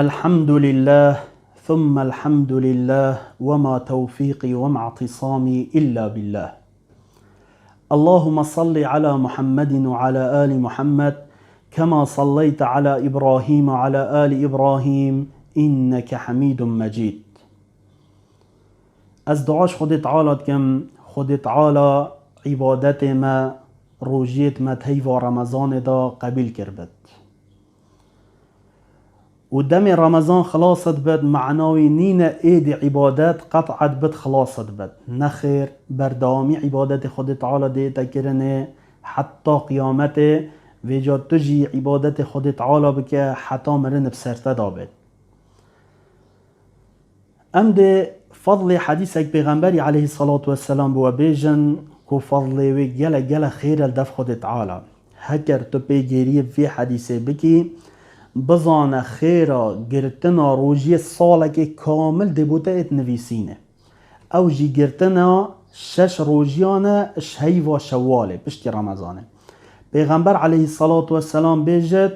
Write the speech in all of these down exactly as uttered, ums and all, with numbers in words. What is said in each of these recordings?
الحمد لله، ثم الحمد لله، وما توفيقي وما اعتصامي إلا بالله. اللهم صل على محمد وعلى آل محمد، كما صليت على إبراهيم وعلى آل إبراهيم، إنك حميد مجيد. Ez dua ji Xwedê Teala dikim, Xwedê Teala îbadetê me, rojiyêt me di heyva Remezanê de qebîl kiribit. Û demê Remezan xilas dibit, mana wî nîne êdî îbadet qet'a dibit, xilas dibit. Nexêr, berdewamî îbadetê Xwedê Teala dê te kirinê heta qiyametê, vêca tu jî îbadetê Xwedê Teala bike heta mirin bi ser te de bêt. Em dê fadlê hedîsek Pêxemberî aleyhissalatu vesselam bi we bêjin ku fadlê wê gelek gelek xêr e li dev Xwedê Teala. Heker tu pêgêriyê vê hedîsê bikî, bizane xêra girtina rojiyê salekê kamil dê bo te êt nivîsîne. Ew jî girtina şeş rojiyan e ji heyva Şewalê, piştî Remezanê. Pêxember aleyhissalatu vesselam bêjit,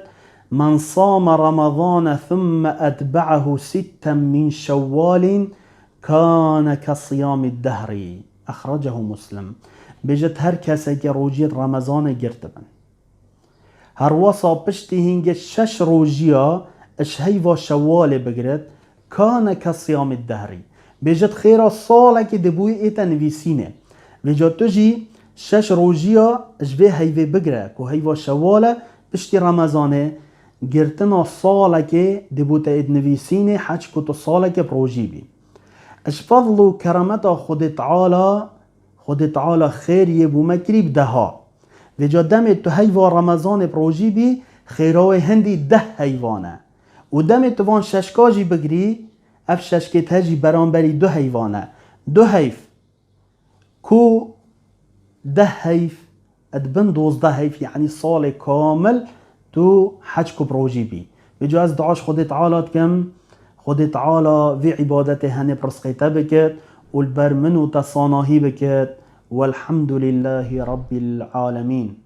"Men same Remezane thumme etbe'ahu sitten min Şewwalin kane ke siyamid dehri." Exrecehu Muslim. Bêjit, her kesekê rojiyê Remezanê girtibin. Herwesa piştî hingê şeş rojiya ji heyva Şewalê bigiret, kane ke siyamê dehrî. Bêjit xêra salekê dê bo wî ête nivîsînê. Vêca tu jî şeş rojiya ji vê heyvê bigire ku heyva Şewal e, piştî Remezanê girtina salekê dê bo te êt nivîsînê, heç ku tu salekê bi rojî bî. Ji fadl û keremeta Xwedê Teala, Xwedê Teala xêriyê bo me kirî bi deha. Vêca demê tu heyva Remezanê bi rojî bî, xêra wê hindî deh heyvan e. Û demê tu van şeşka jî bigirî, ev şeşkê te jî beramberî du heyvan e. Du heyv ku deh heyv, di bin dozdeh heyv, yanî salê kamil tu heç ku bi rojî bî. Vêca ez dua ji Xwedê Teala dikim, Xwedê Teala vê îbadetê henê bi rizqê te bikit û li ber min û te sanahî bikit. Welhamdulillahî Rabbil Alemîn.